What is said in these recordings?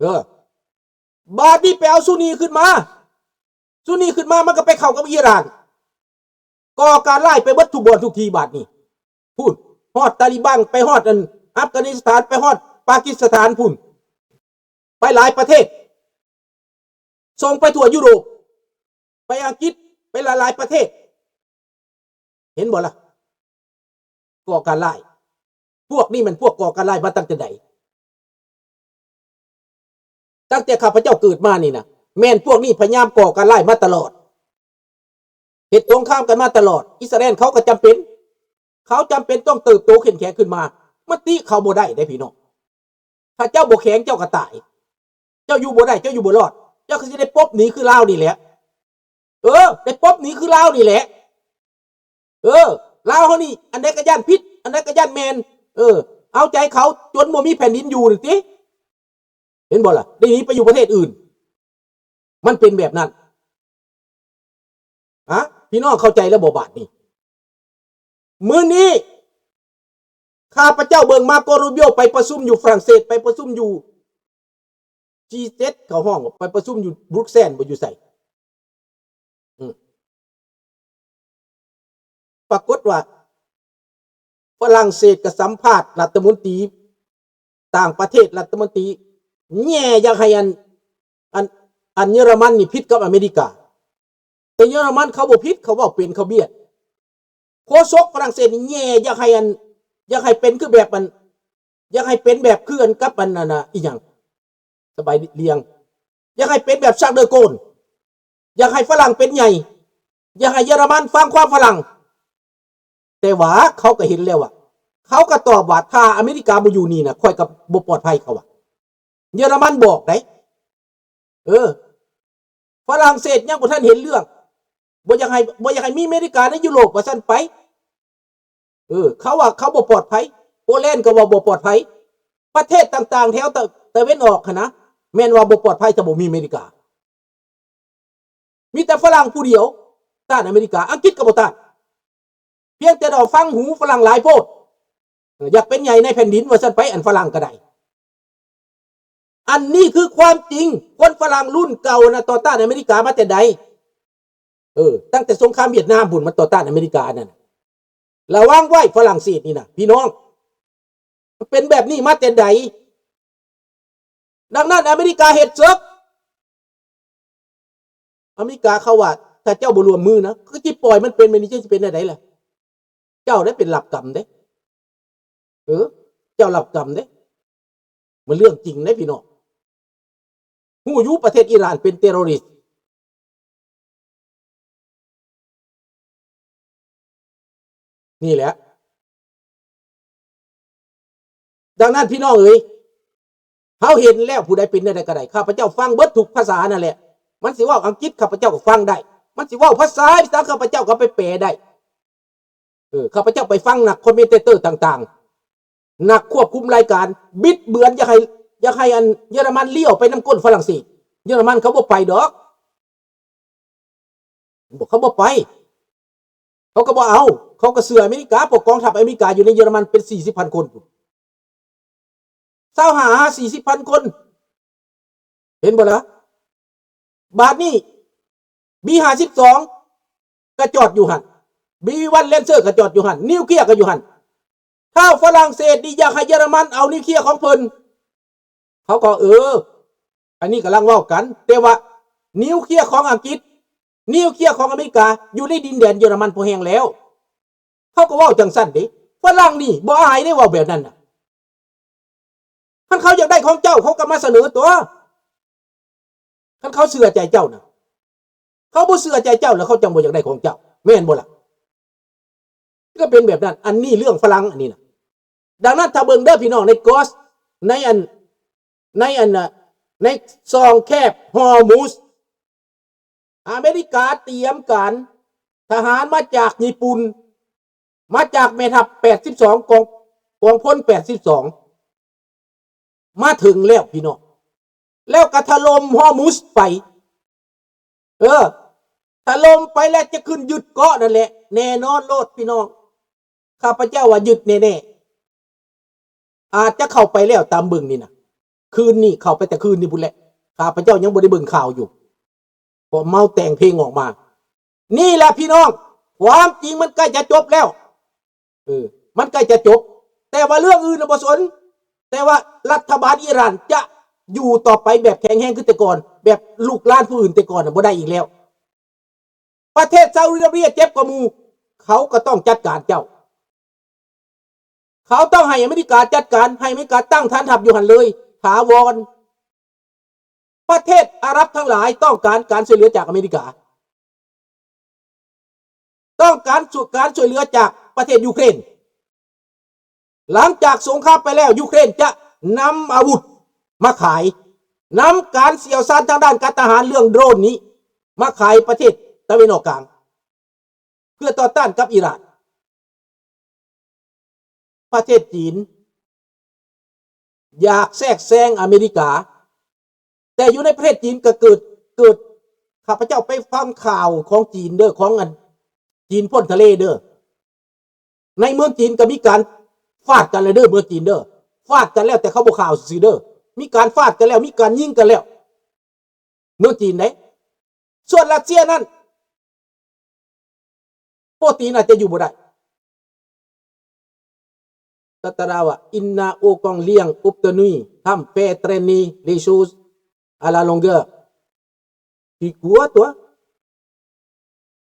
ເອີ ບາດນີ້ໄປເອົາຊຸນນີຂຶ້ນມາ ຊຸນນີຂຶ້ນມາ ມັນກໍໄປເຂົ້າກັບອີຣານ ກໍ່ການຮ້າຍໄປເບິດທຸກບ່ອນທຸກທີ່ບາດນີ້ ພຸ້ນ ຮອດຕາລີບັງ ໄປຮອດອັນອັຟການິສຖານ ໄປຮອດປາກິສຖານພຸ້ນ ໄປຫຼາຍປະເທດ ສົ່ງໄປທົ່ວຢູໂຣບ ໄປອັງກິດ ໄປຫຼາຍໆປະເທດ ເຫັນບໍ່ລະ? ກໍ່ການຮ້າຍ ພວກນີ້ແມ່ນພວກກໍ່ການຮ້າຍມາຕັ້ງແຕ່ໃດ? ຕັ້ງແຕ່ຂ້າພະເຈົ້າເກີດມານີ້ນະ ແມ່ນພວກນີ້ພະຍາຍາມກໍ່ການຮ້າຍມາຕະຫຼອດ ເຮັດສົງຄາມກັນມາຕະຫຼອດ. ອິດສະຣາເອນເຂົາກໍຈຳເປັນ ເຂົາຈຳເປັນຕ້ອງເຕີບໂຕເຂັ້ມແຂງຂຶ້ນມາ ມັນຕິເຂົາບໍ່ໄດ້ເດ້ພີ່ນ້ອງ. ຖ້າເຈົ້າບໍ່ແຂງເຈົ້າກໍຕາຍ ເຈົ້າຢູ່ບໍ່ໄດ້ ເຈົ້າຢູ່ບໍ່ລອດ ເຈົ້າກໍຊິໄດ້ປົບໜີຄືລາວນີ້ແຫຼະ. ເອີ ໄດ້ປົບໜີຄືລາວນີ້ແຫຼະ. ເອີ ລາວເຮົານີ້ ອັນໃດກໍຢ້ານຜິດ ອັນໃດກໍຢ້ານແມ່ນ ເອີ ເອົາໃຈເຂົາຈົນບໍ່ມີແຜ່ນດິນຢູ່ນີ້ຕິ ເຫັນບໍ່ລະ? ໄດ້ໜີໄປຢູ່ປະເທດອື່ນ ມັນເປັນແບບນັ້ນ. ຮະ ພີ່ນ້ອງເຂົ້າໃຈແລ້ວບໍ່ບາດນີ້? ມື້ນີ້ຂ້າພະເຈົ້າເບິ່ງມາໂກຣູບິໂອໄປປະຊຸມຢູ່ຝຣັ່ງເສດ ໄປປະຊຸມຢູ່ ຈີເຈັດ ເຂົາຮ້ອງວ່າໄປປະຊຸມຢູ່ບຣູກແຊນ ບໍ່ຢູ່ໃສ ອືມ ປາກົດວ່າຝຣັ່ງເສດກໍສຳພາດລັດຖະມົນຕີຕ່າງປະເທດ ລັດຖະມົນຕີແຍ່ຢາກໃຫ້ອັນ ອັນ ອັນເຢຍລະມັນນີ້ຜິດກັບອາເມລິກາ ແຕ່ເຢຍລະມັນເຂົາບໍ່ຜິດ ເຂົາເວົ້າເປັນ ເຂົາບຽດ. ໂຄສົກຝຣັ່ງເສດນີ້ແຍ່ຢາກໃຫ້ອັນ ຢາກໃຫ້ເປັນຄືແບບອັນ ຢາກໃຫ້ເປັນແບບຄືອັນກັບອັນນັ້ນນະ ອີຫຍັງ ສະບາຍລຽງ ຢາກໃຫ້ເປັນແບບຊາກເດີໂກນ ຢາກໃຫ້ຝຣັ່ງເປັນໃຫຍ່ ຢາກໃຫ້ເຢຍລະມັນຟັງຄວາມຝຣັ່ງ. ແຕ່ວ່າເຂົາກໍເຫັນແລ້ວວ່າ ເຂົາກໍຕອບວ່າ ຖ້າອາເມລິກາບໍ່ຢູ່ນີ້ນະ ຂ້ອຍກໍບໍ່ປອດໄພ ເຂົາວ່າ ເຢຍລະມັນບອກໄດ໋ ເອີ ຝຣັ່ງເສດຍັງບໍ່ທັນເຫັນເລື່ອງ ບໍ່ຢາກໃຫ້ ບໍ່ຢາກໃຫ້ມີອາເມລິກາໃນຢູໂຣບວ່າຊັ້ນໄປ. ເອີ ເຂົາວ່າເຂົາບໍ່ປອດໄພ ໂປແລນກໍວ່າບໍ່ປອດໄພ ປະເທດຕ່າງໆແຖວຕາ ຕາເວັນອອກຫັ້ນນະ ແມ່ນວ່າບໍ່ປອດໄພຖ້າບໍ່ມີອາເມລິກາ. ມີແຕ່ຝຣັ່ງຜູ້ດຽວຕ້ານອາເມລິກາ ອັງກິດກໍບໍ່ຕ້ານ ພຽງແຕ່ວ່າຟັງຫູຝຣັ່ງຫຼາຍໂພດ ເອີ ຢາກເປັນໃຫຍ່ໃນແຜ່ນດິນວ່າຊັ້ນໄປ ອັນຝຣັ່ງກໍໄດ້. ອັນນີ້ຄືຄວາມຈິງ ຄົນຝຣັ່ງລຸ້ນເກົ່ານະຕໍ່ຕ້ານອາເມລິກາມາແຕ່ໃດ? ເອີ ຕັ້ງແຕ່ສົງຄາມຫວຽດນາມພຸ້ນ ມັນຕໍ່ຕ້ານອາເມລິການັ້ນນະ. ລະວັງໄວ້ຝຣັ່ງເສດນີ້ນະ ພີ່ນ້ອງ ມັນເປັນແບບນີ້ມາແຕ່ໃດ? ດັ່ງນັ້ນອາເມລິກາເຮັດເສິກ ອາເມລິກາເຂົາວ່າ ຖ້າເຈົ້າບໍ່ຮ່ວມມືນະ ຄືຊິປ່ອຍມັນເປັນແບບນີ້ ເຈົ້າຊິເປັນແນວໃດລະ? ເຈົ້າໄດ້ເປັນຮັບກຳເດ້ ເອີ ເຈົ້າຮັບກຳເດ້ ມັນເລື່ອງຈິງເດ້ພີ່ນ້ອງ. ຮູ້ຢູ່ປະເທດອີຣານເປັນເຕີໂຣຣິສ ນີ້ແຫຼະ. ດັ່ງນັ້ນພີ່ນ້ອງເອີຍ ເຮົາເຫັນແລ້ວ ຜູ້ໃດເປັນແນວໃດກໍໄດ້ ຂ້າພະເຈົ້າຟັງເບິດທຸກພາສານັ້ນແຫຼະ. ມັນຊິເວົ້າອັງກິດ ຂ້າພະເຈົ້າກໍຟັງໄດ້ ມັນຊິເວົ້າພາສາອີສານ ຂ້າພະເຈົ້າກໍໄປແປໄດ້. ເອີ ຂ້າພະເຈົ້າໄປຟັງນັກຄອມເມັນເຕເຕີຕ່າງໆ ນັກຄວບຄຸມລາຍການບິດເບືອນ ຢາກໃຫ້ ຢາກໃຫ້ອັນເຢຍລະມັນລ້ຽວໄປນຳກົ້ນຝຣັ່ງເສດ ເຢຍລະມັນເຂົາບໍ່ໄປດອກ ເຂົາບໍ່ໄປ ເຂົາກໍບໍ່ເອົາ ເຂົາກໍເຊື່ອອາເມລິກາ ເພາະກອງທັບອາເມລິກາຢູ່ໃນເຢຍລະມັນເປັນສີ່ສິບພັນຄົນ ຊາວຫ້າຫາສີ່ສິບພັນຄົນ ເຫັນບໍ່ລະ? ບາດນີ້ ບີຫ້າສິບສອງ ກໍຈອດຢູ່ຫັ້ນ ບີວັນແລນເຊີ ກໍຈອດຢູ່ຫັ້ນ ນິວເຄຍກໍຢູ່ຫັ້ນ. ຖ້າຝຣັ່ງເສດນີ້ຢາກໃຫ້ເຢຍລະມັນເອົານິວເຄຍຂອງເພິ່ນ ເຂົາກໍ ເອີ ອັນນີ້ກຳລັງເວົ້າກັນ ແຕ່ວ່ານິວເຄຍຂອງອັງກິດ ນິວເຄຍຂອງອາເມລິກາ ຢູ່ໃນດິນແດນເຢຍລະມັນພໍແຮງແລ້ວ. ເຂົາກໍເວົ້າຈັ່ງຊັ້ນເດ້ ຝຣັ່ງນີ້ບໍ່ອາຍເດ້ເວົ້າແບບນັ້ນນະ. ຄັນເຂົາຢາກໄດ້ຂອງເຈົ້າ ເຂົາກໍມາສະເໜີຕົວະ ຄັນເຂົາເຊື່ອໃຈເຈົ້ານະ. ເຂົາບໍ່ເຊື່ອໃຈເຈົ້າ ແລ້ວເຂົາຈັ່ງບໍ່ຢາກໄດ້ຂອງເຈົ້າ ແມ່ນບໍ່ລະ? ກໍເປັນແບບນັ້ນ ອັນນີ້ເລື່ອງຝຣັ່ງອັນນີ້ນະ. ດັ່ງນັ້ນ ຖ້າເບິ່ງເດີພີ່ນ້ອງ ໃນກອສ ໃນອັນ ໃນອັນນະ ໃນຊ່ອງແຄບຮໍມຸສ ອາເມລິກາຕຽມການ ທະຫານມາຈາກຍີ່ປຸ່ນ ມາຈາກແມ່ທັບແປດສິບສອງ ກອງ ກອງພົນແປດສິບສອງ ມາເຖິງແລ້ວພີ່ນ້ອງ ແລ້ວກໍຖະຫຼົ່ມຮໍມຸສໄປ. ເອີ ຖະຫຼົ່ມໄປແລ້ວຈະຂຶ້ນຍຶດເກາະນັ້ນແຫຼະ ແນ່ນອນໂລດພີ່ນ້ອງ ຂ້າພະເຈົ້າວ່າຍຶດແນ່ໆ ອາດຈະເຂົ້າໄປແລ້ວຕາມເບິ່ງນີ້ນະ ຄືນນີ້ ເຂົ້າໄປແຕ່ຄືນນີ້ພຸ້ນແຫຼະ. ຂ້າພະເຈົ້າຍັງບໍ່ໄດ້ເບິ່ງຂ່າວຢູ່ ເພາະເມົາແຕ່ງເພງອອກມາ. ນີ້ແຫຼະພີ່ນ້ອງ ຄວາມຈິງມັນໃກ້ຈະຈົບແລ້ວ. ເອີ ມັນໃກ້ຈະຈົບ ແຕ່ວ່າເລື່ອງອື່ນນະບໍ່ສົນ ແຕ່ວ່າລັດຖະບານອີຣານຈະຢູ່ຕໍ່ໄປແບບແຂງແຮງຄືແຕ່ກ່ອນ ແບບລູກຫຼານຜູ້ອື່ນແຕ່ກ່ອນນະບໍ່ໄດ້ອີກແລ້ວ. ປະເທດຊາອຸດີອາຣະເບຍເຈັບກວ່າໝູ່ ເຂົາກໍຕ້ອງຈັດການເຈົ້າ. ເຂົາຕ້ອງໃຫ້ອາເມລິກາຈັດການ ໃຫ້ອາເມລິກາຕັ້ງຖານທັບຢູ່ຫັ້ນເລີຍ ຖາວອນ. ປະເທດອາຣັບທັງຫຼາຍຕ້ອງການການຊ່ວຍເຫຼືອຈາກອາເມລິກາ ຕ້ອງການ ການຊ່ວຍເຫຼືອຈາກປະເທດຢູເຄຣນ. ຫຼັງຈາກສົງຄາມໄປແລ້ວ ຢູເຄຣນຈະນຳອາວຸດມາຂາຍ ນຳການຊ່ຽວຊານທາງດ້ານການທະຫານເລື່ອງໂດຣນນີ້ມາຂາຍປະເທດຕາເວັນອອກກາງ ເພື່ອຕໍ່ຕ້ານກັບອີຣານ. ປະເທດຈີນຢາກແຊກແຊງອາເມລິກາ ແຕ່ຢູ່ໃນປະເທດຈີນກໍເກີດ ເກີດ ຂ້າພະເຈົ້າໄປຟັງຂ່າວຂອງຈີນເດີ້ ຂອງອັນ ຈີນພົ້ນທະເລເດີ້ ໃນເມືອງຈີນກໍມີການຟາດກັນແລ້ວເດີ້ ເມືອງຈີນເດີ້ ຟາດກັນແລ້ວ ແຕ່ເຂົາບໍ່ຂ່າວຊື່ໆເດີ້ ມີການຟາດກັນແລ້ວ ມີການຍິງກັນແລ້ວ ເມືອງຈີນເດ້. ສ່ວນຣັດເຊຍນັ້ນ ໂປຕີນອາດຈະຢູ່ບໍ່ໄດ້. ຕາຕາຣາວ່າ ອິນນາໂອກອງລຽງ ອຸບຕະນຸຍ ທຳແຟເຕຣນນີ ເລຊູສ ອາລາລົງເກີ ດີກວ່າຕົວະ.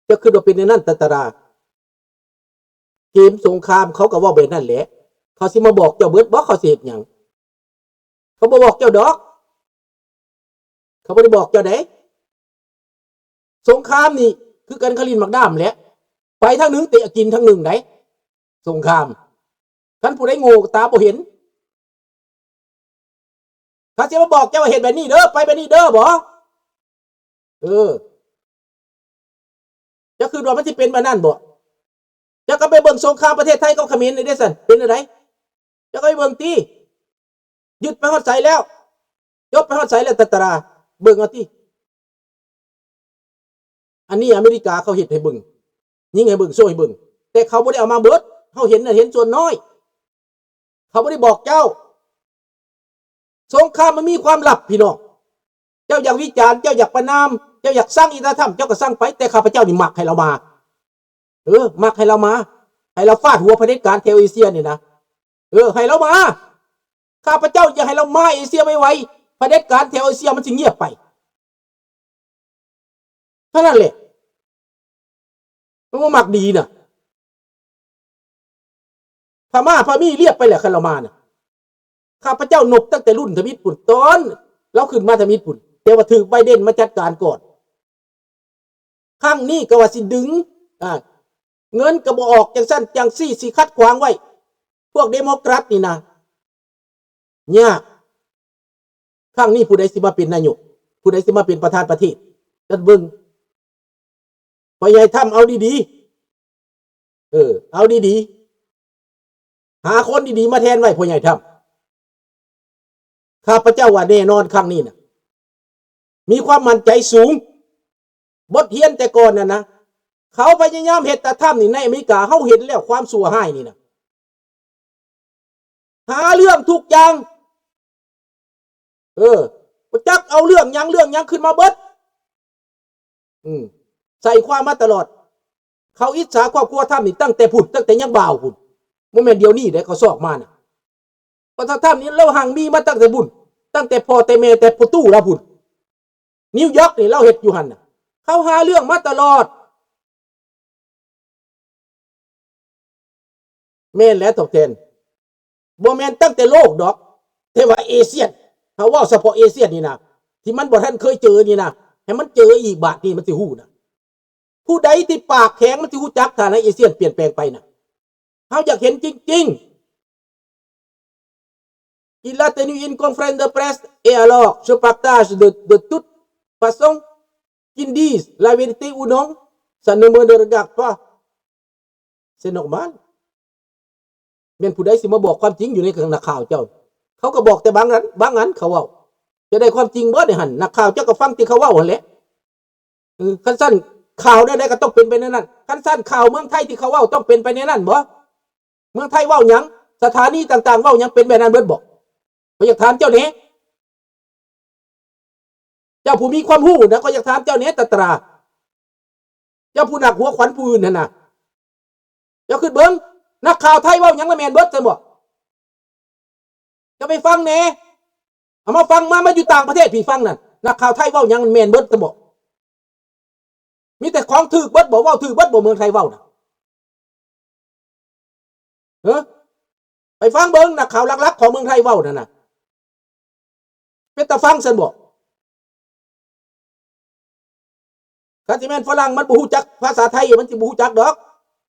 ເຈົ້າຄິດວ່າເປັນແນວນັ້ນ ຕາຕາຣາ? ເກມສົງຄາມເຂົາກໍເວົ້າແບບນັ້ນແຫຼະ. ເຂົາຊິມາບອກເຈົ້າເບິດບໍ່ ເຂົາຊິເຮັດຫຍັງ? ເຂົາບໍ່ບອກເຈົ້າດອກ. ເຂົາບໍ່ໄດ້ບອກເຈົ້າໃດ. ສົງຄາມນີ້ຄືກັນກັບຫຼິ້ນໝາກດ້າມແຫຼະ. ໄປທາງໜຶ່ງເຕະກິນທາງໜຶ່ງໃດ໋. ສົງຄາມ. ຄັນຜູ້ໃດໂງ່ຕາບໍ່ເຫັນ ເຂົາຊິມາບອກເຈົ້າວ່າເຮັດແບບນີ້ເດີ້ ໄປແບບນີ້ເດີ້ບໍ? ເອີ ເຈົ້າຄິດວ່າມັນຊິເປັນແບບນັ້ນບໍ? ເຈົ້າກໍໄປເບິ່ງສົງຄາມປະເທດໄທກັບຂະເໝນນີ້ເດ້ຊັ້ນ ເປັນແນວໃດ? ເຈົ້າກໍໄປເບິ່ງຕິ. ຍຶດໄປຮອດໃສແລ້ວ? ຈົບໄປຮອດໃສແລ້ວ? ຕາຕາຣາ ເບິ່ງເອົາຕິ. ອັນນີ້ອາເມລິກາເຂົາເຮັດໃຫ້ເບິ່ງ ຍິງໃຫ້ເບິ່ງ ໂຊໃຫ້ເບິ່ງ ແຕ່ເຂົາບໍ່ໄດ້ເອົາມາເບິດ. ເຮົາເຫັນນະ ເຫັນສ່ວນນ້ອຍ. ເຂົາບໍ່ໄດ້ບອກເຈົ້າ. ສົງຄາມມັນມີຄວາມລັບ ພີ່ນ້ອງ. ເຈົ້າຢາກວິຈານ ເຈົ້າຢາກປະນາມ ເຈົ້າຢາກຊັງອີຕາທຳ ເຈົ້າກໍຊັງໄປ ແຕ່ຂ້າພະເຈົ້ານີ້ມັກໃຫ້ລາວມາ. ເອີ ມັກໃຫ້ລາວມາ ໃຫ້ລາວຟາດຫົວຜະເດັດການແຖວເອເຊຍນີ້ນະ. ເອີ ໃຫ້ລາວມາ. ຂ້າພະເຈົ້າຢາກໃຫ້ລາວມາເອເຊຍໄວໆ ຜະເດັດການແຖວເອເຊຍມັນຊິງຽບໄປ. ເທົ່ານັ້ນແຫຼະ. ມັນບໍ່ມັກດີນະ. ພະມ້າພະມີລຽບໄປແຫຼະ ຄັນລາວມານະ. ຂ້າພະເຈົ້ານົບຕັ້ງແຕ່ລຸ້ນທຳອິດພຸ້ນ ຕອນລາວຂຶ້ນມາທຳອິດພຸ້ນ ແຕ່ວ່າຖືກໄບເດັນມາຈັດການກ່ອນ. ຄັ້ງນີ້ກໍວ່າຊິດຶງ ອ່າ ເງິນກໍບໍ່ອອກ ຈັ່ງຊັ້ນຈັ່ງຊີ້ ຊິຂັດຂວາງໄວ້. ພວກເດໂມແຄຣັດນີ້ນະ ຍາກ. ຄັ້ງນີ້ຜູ້ໃດຊິມາເປັນນາຍົກ? ຜູ້ໃດຊິມາເປັນປະທານປະເທດ? ກັນເບິ່ງ. ພໍ່ໃຫຍ່ທຳເອົາດີໆ. ເອີ ເອົາດີໆ. ຫາຄົນດີໆມາແທນໄວ້ ພໍ່ໃຫຍ່ທຳ. ຂ້າພະເຈົ້າວ່າແນ່ນອນຄັ້ງນີ້ນະ ມີຄວາມໝັ້ນໃຈສູງ. ບົດຮຽນແຕ່ກ່ອນນັ້ນນະ ເຂົາພະຍາຍາມເຮັດຕາທຳນີ້ໃນອາເມລິກາ ເຮົາເຫັນແລ້ວຄວາມຊົ່ວຮ້າຍນີ້ນະ. ຫາເລື່ອງທຸກຢ່າງ. ເອີ ບໍ່ຈັກເອົາເລື່ອງຫຍັງເລື່ອງຫຍັງຂຶ້ນມາເບິດ. ອືມ ໃສ່ຄວາມມາຕະຫຼອດ. ເຂົາອິດສາຄອບຄົວທຳນີ້ຕັ້ງແຕ່ພຸ້ນ ຕັ້ງແຕ່ຍັງບ່າວພຸ້ນ. ບໍ່ແມ່ນດຽວນີ້ເດ້ ເຂົາຊອກມານະ. ປະທານທຳນີ້ລາວຮັ່ງມີມາຕັ້ງແຕ່ພຸ້ນ ຕັ້ງແຕ່ພໍ່ແຕ່ແມ່ ແຕ່ພໍ່ຕູ້ລາວພຸ້ນ. ນິວຢອກນີ້ລາວເຮັດຢູ່ຫັ້ນນະ. ເຂົາຫາເລື່ອງມາຕະຫຼອດ. ແມ່ນແຫຼະ ທອບແທນ. ບໍ່ແມ່ນຕັ້ງແຕ່ໂລກດອກ ແຕ່ວ່າເອຊຽນ. ເຮົາເວົ້າສະເພາະເອຊຽນນີ້ນະ ທີ່ມັນບໍ່ທັນເຄີຍເຈີນີ້ນະ ໃຫ້ມັນເຈີອີກ ບາດນີ້ມັນຊິຮູ້ນະ. ຜູ້ໃດທີ່ປາກແຂງມັນຊິຮູ້ຈັກ ຖ້າໃນເອຊຽນປ່ຽນແປງໄປນະ. ເຮົາຢາກເຫັນຈິງໆ. Il a tenu une conférence de presse et alors, je partage de, de toute façon, qu'il dise la vérité ou non, ça ne me regarde pas. C'est normal. ແມ່ນຜູ້ໃດຊິມາບອກຄວາມຈິງຢູ່ໃນນັກຂ່າວເຈົ້າ? ເຂົາກໍບອກແຕ່ບາງອັນ ບາງອັນເຂົາເວົ້າ. ຈະໄດ້ຄວາມຈິງບໍ່ໃນຫັ້ນ? ນັກຂ່າວເຈົ້າກໍຟັງແຕ່ເຂົາເວົ້າຫັ້ນແຫຼະ. ເອີ ຄັນຊັ້ນຂ່າວແນວໃດກໍຕ້ອງເປັນໄປແນວນັ້ນ. ຄັນຊັ້ນຂ່າວເມືອງໄທທີ່ເຂົາເວົ້າຕ້ອງເປັນໄປແນວນັ້ນບໍ່? ເມືອງໄທເວົ້າຫຍັງ? ສະຖານີຕ່າງໆເວົ້າຫຍັງ? ເປັນແບບນັ້ນເບິດບໍ່? ຂ້ອຍຢາກຖາມເຈົ້າແດ່. ເຈົ້າຜູ້ມີຄວາມຮູ້ນະ ຂ້ອຍຢາກຖາມເຈົ້າແດ່ ຕາຕະລາ ເຈົ້າຜູ້ໜັກຫົວຂວັນຜູ້ອື່ນຫັ້ນນະ ເຈົ້າຄິດເບິ່ງ ນັກຂ່າວໄທເວົ້າຫຍັງລະແມ່ນເບິດຊັ້ນບໍ? ເຈົ້າໄປຟັງແດ່ ເອົາມາຟັງ ມາ ມາຢູ່ຕ່າງປະເທດພີ້ຟັງນັ້ນ ນັກຂ່າວໄທເວົ້າຫຍັງແມ່ນເບິດຊັ້ນບໍ? ມີແຕ່ຂອງຖືກເບິດບໍ? ເວົ້າຖືກເບິດບໍ ເມືອງໄທເວົ້ານະ? ເອີ ໄປຟັງເບິ່ງ ນັກຂ່າວຫຼັກໆຂອງເມືອງໄທເວົ້ານັ້ນນະ ເປັນຕາຟັງຊັ້ນບໍ? ຄັນຊິແມ່ນຝຣັ່ງ ມັນບໍ່ຮູ້ຈັກພາສາໄທ ມັນຊິບໍ່ຮູ້ຈັກດອກ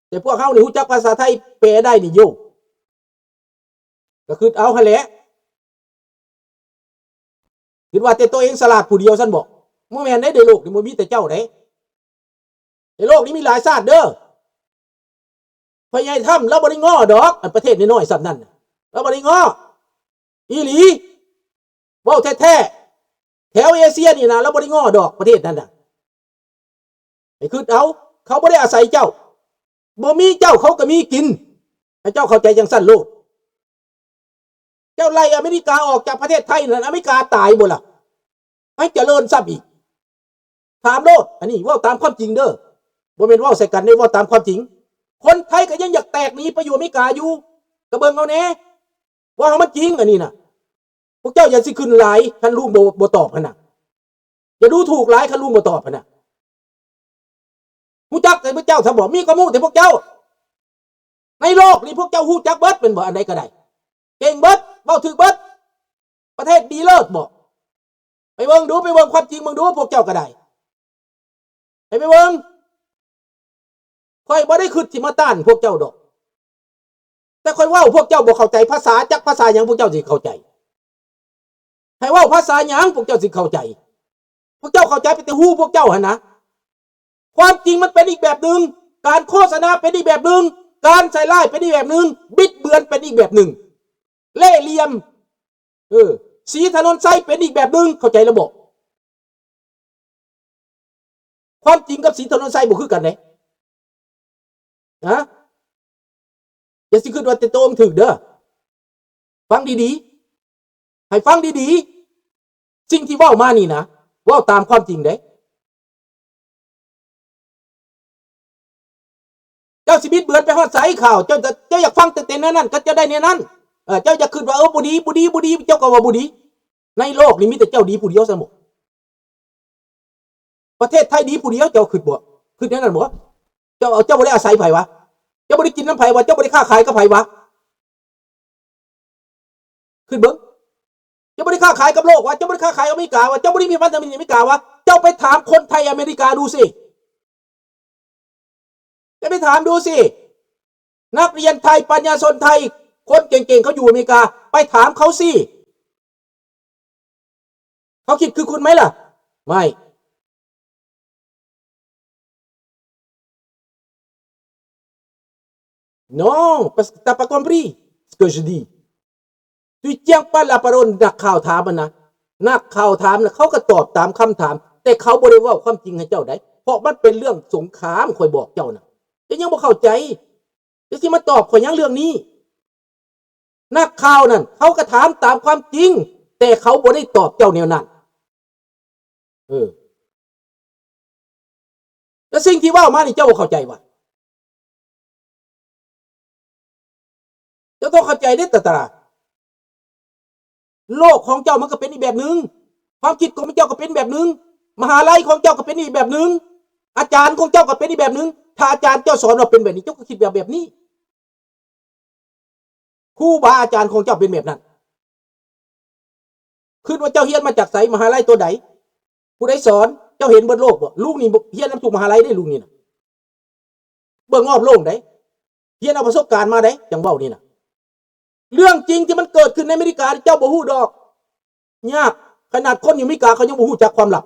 ແຕ່ພວກເຮົານີ້ຮູ້ຈັກພາສາໄທ ແປໄດ້ນີ້ໂຢ ກໍຄິດເອົາຫັ້ນແຫຼະ ຄິດວ່າແຕ່ຕົວເອງສະຫຼາດຜູ້ດຽວຊັ້ນບໍ? ບໍ່ແມ່ນເດ້ ໃນໂລກນີ້ບໍ່ມີແຕ່ເຈົ້າເດ້ ໃນໂລກນີ້ມີຫຼາຍຊາດເດີ ພໍ່ໃຫຍ່ທຳລາວບໍ່ໄດ້ງໍດອກ ອັນປະເທດນ້ອຍໆສ່ຳນັ້ນນະ ລາວບໍ່ໄດ້ງໍ ອີ່ຫຼີ ເວົ້າແທ້ໆ ແຖວເອເຊຍນີ້ນະ ລາວບໍ່ໄດ້ງໍດອກ ປະເທດນັ້ນນະ ໃຫ້ຄິດເອົາ ເຂົາບໍ່ໄດ້ອາໄສເຈົ້າ ບໍ່ມີເຈົ້າເຂົາກໍມີກິນ ໃຫ້ເຈົ້າເຂົ້າໃຈຈັ່ງຊັ້ນໂລດ ເຈົ້າໄລ່ອາເມລິກາອອກຈາກປະເທດໄທນັ້ນ ອາເມລິກາຕາຍບໍ່ລະ? ໃຫ້ຈະເລີນຊ້ຳອີກ ຖາມໂລດ ອັນນີ້ເວົ້າຕາມຄວາມຈິງເດີ ບໍ່ແມ່ນເວົ້າໃສ່ກັນເດ້ ເວົ້າຕາມຄວາມຈິງ ຄົນໄທກໍຍັງຢາກແຕກໜີໄປຢູ່ອາເມລິກາຢູ່ ກໍເບິ່ງເອົາແດ່ ເວົ້າໃຫ້ມັນຈິງ ອັນນີ້ນະ ພວກເຈົ້າຢ່າຊິຂຶ້ນຫຼາຍ ຄັນລຸງບໍ່ ບໍ່ຕອບຫັ້ນນະ ຢ່າດູຖູກຫຼາຍ ຄັນລຸງບໍ່ຕອບຫັ້ນນະ ຮູ້ຈັກແຕ່ພວກເຈົ້າຊະບໍ? ມີຄວາມຮູ້ແຕ່ພວກເຈົ້າ ໃນໂລກນີ້ພວກເຈົ້າຮູ້ຈັກເບິດແມ່ນບໍ່? ອັນໃດກໍໄດ້ ເກັ່ງເບິດ ເວົ້າຖືກເບິດ ປະເທດດີເລີດບໍ? ໄປເບິ່ງດູ ໄປເບິ່ງຄວາມຈິງເບິ່ງດູ ພວກເຈົ້າກໍໄດ້ ໃຫ້ໄປເບິ່ງ ຂ້ອຍບໍ່ໄດ້ຄິດຊິມາຕ້ານພວກເຈົ້າດອກ ແຕ່ຂ້ອຍເວົ້າພວກເຈົ້າບໍ່ເຂົ້າໃຈ ພາສາຈັກພາສາຫຍັງພວກເຈົ້າຊິເຂົ້າໃຈ? ໃຫ້ເວົ້າພາສາຫຍັງພວກເຈົ້າຊິເຂົ້າໃຈ? ພວກເຈົ້າເຂົ້າໃຈເປັນແຕ່ຫູພວກເຈົ້າຫັ້ນນະ ຄວາມຈິງມັນເປັນອີກແບບໜຶ່ງ ການໂຄສະນາເປັນອີກແບບໜຶ່ງ ການໃສ່ຮ້າຍເປັນອີກແບບໜຶ່ງ ບິດເບືອນເປັນອີກແບບໜຶ່ງ ເລ່ຫຼ່ຽມ ເອີ ສີຖະໜົນໄຊເປັນອີກແບບໜຶ່ງ ເຂົ້າໃຈແລ້ວບໍ? ຄວາມຈິງກັບສີຖະໜົນໄຊບໍ່ຄືກັນເດ້ ຮະ ຢ່າຊິຄິດວ່າແຕ່ໂຕເອງຖືກເດີ ຟັງດີໆ ໃຫ້ຟັງດີໆ ສິ່ງທີ່ເວົ້າມານີ້ນະ ເວົ້າຕາມຄວາມຈິງເດ້ ເຈົ້າຊິບິດເບືອນໄປຮອດໃສ? ຂ່າວ ເຈົ້າ ເຈົ້າຢາກຟັງແຕ່ແນວນັ້ນ ກໍເຈົ້າໄດ້ແນວນັ້ນ ເອີ ເຈົ້າຢາກຄິດວ່າ ເອີ ບໍ່ດີ ບໍ່ດີ ບໍ່ດີ ເຈົ້າກໍວ່າບໍ່ດີ ໃນໂລກນີ້ມີແຕ່ເຈົ້າດີຜູ້ດຽວຊັ້ນບໍ? ປະເທດໄທດີຜູ້ດຽວ ເຈົ້າຄິດບໍ່? ຄິດແນວນັ້ນບໍ່? ເຈົ້າ ເຈົ້າບໍ່ໄດ້ອາໄສໃຜວະ? ເຈົ້າບໍ່ໄດ້ກິນນຳໃຜວະ? ເຈົ້າບໍ່ໄດ້ຄ້າຂາຍກັບໃຜວະ? ຄິດເບິ່ງ ເຈົ້າບໍ່ໄດ້ຄ້າຂາຍກັບໂລກວະ? ເຈົ້າບໍ່ໄດ້ຄ້າຂາຍກັບອາເມລິກາວະ? ເຈົ້າບໍ່ໄດ້ມີພັນທະມິດອາເມລິກາວະ? ເຈົ້າໄປຖາມຄົນໄທອາເມລິກາດູຊິ ເຈົ້າໄປຖາມດູຊິ ນັກຮຽນໄທ ປັນຍາຊົນໄທ ຄົນເກັ່ງໆ ເຂົາຢູ່ອາເມລິກາ ໄປຖາມເຂົາຊິ ເຂົາຄິດຄືຄຸນໄໝລະ? ໄມ່. Non, parce que t'as pas compris ce que je dis. Tu tiens pas la parole. ນັກຂ່າວຖາມຫັ້ນນະ ນັກຂ່າວຖາມນະ ເຂົາກໍຕອບຕາມຄຳຖາມ ແຕ່ເຂົາບໍ່ໄດ້ເວົ້າຄວາມຈິງໃຫ້ເຈົ້າໃດ ເພາະມັນເປັນເລື່ອງສົງຄາມ ຂ້ອຍບອກເຈົ້ານະ ເຈົ້າຍັງບໍ່ເຂົ້າໃຈ ເຈົ້າຊິມາຕອບຂ້ອຍຫຍັງເລື່ອງນີ້? ນັກຂ່າວນັ້ນ ເຂົາກໍຖາມຕາມຄວາມຈິງ ແຕ່ເຂົາບໍ່ໄດ້ຕອບເຈົ້າແນວນັ້ນ. ເອີ ແລ້ວສິ່ງທີ່ເວົ້າມານີ້ ເຈົ້າບໍ່ເຂົ້າໃຈຫວາ? ເຈົ້າຕ້ອງເຂົ້າໃຈເດ້ ຕາຕະລາ. ໂລກຂອງເຈົ້າມັນກໍເປັນອີກແບບໜຶ່ງ, ຄວາມຄິດຂອງເຈົ້າກໍເປັນແບບໜຶ່ງ, ມະຫາໄລຂອງເຈົ້າກໍເປັນອີກແບບໜຶ່ງ, ອາຈານຂອງເຈົ້າກໍເປັນອີກແບບໜຶ່ງ. ຖ້າອາຈານເຈົ້າສອນວ່າເປັນແບບນີ້, ເຈົ້າກໍຄິດແບບ ແບບນີ້. ຄູບາອາຈານຂອງເຈົ້າເປັນແບບນັ້ນ. ຄິດວ່າເຈົ້າຮຽນມາຈາກໃສ? ມະຫາໄລຕົວໃດ? ຜູ້ໃດສອນ? ເຈົ້າເຫັນເບິດໂລກບໍ່? ລຸງນີ້ຮຽນນຳທຸກມະຫາໄລເດ້, ລຸງນີ້ນະ. ເບິ່ງຮອບໂລກໃດ໋, ຮຽນເອົາປະສົບການມາໃດ໋ ຈັ່ງເວົ້ານີ້ນະ. ເລື່ອງຈິງທີ່ມັນເກີດຂຶ້ນໃນອາເມລິກາ ເຈົ້າບໍ່ຮູ້ດອກ. ຍາກ, ຂະໜາດຄົນຢູ່ອາເມລິກາເຂົາຍັງບໍ່ຮູ້ຈັກຄວາມລັບ.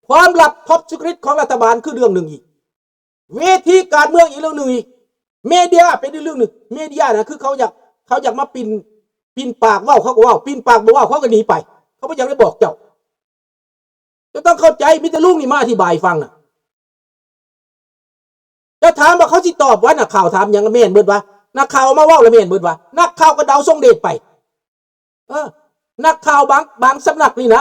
ຄວາມລັບ top secret ຂອງລັດຖະບານຄືເລື່ອງໜຶ່ງອີກ. ເວທີການເມືອງອີກເລື່ອງໜຶ່ງອີກ. ເມເດຍເປັນອີກເລື່ອງໜຶ່ງ. ເມເດຍນະ ຄືເຂົາຢາກ, ເຂົາຢາກມາປິ່ນ, ປິ່ນປາກເວົ້າ ເຂົາກໍເວົ້າ, ປິ່ນປາກບໍ່ເວົ້າ ເຂົາກໍໜີໄປ. ເຂົາບໍ່ຢາກໄດ້ບອກເຈົ້າ. ເຈົ້າຕ້ອງເຂົ້າໃຈ, ມີແຕ່ລຸງນີ້ມາອະທິບາຍໃຫ້ຟັງນະ. ເຈົ້າຖາມວ່າເຂົາຊິຕອບວ່າ ນັກຂ່າວຖາມຫຍັງແມ່ນເບິດວະ? ນັກຂ່າວເອົາມາເວົ້າລະແມ່ນເບິດວະ? ນັກຂ່າວກໍເດົາຊົງເດດໄປ. ເອີ, ນັກຂ່າວບາງ, ບາງສຳນັກນີ້ນະ,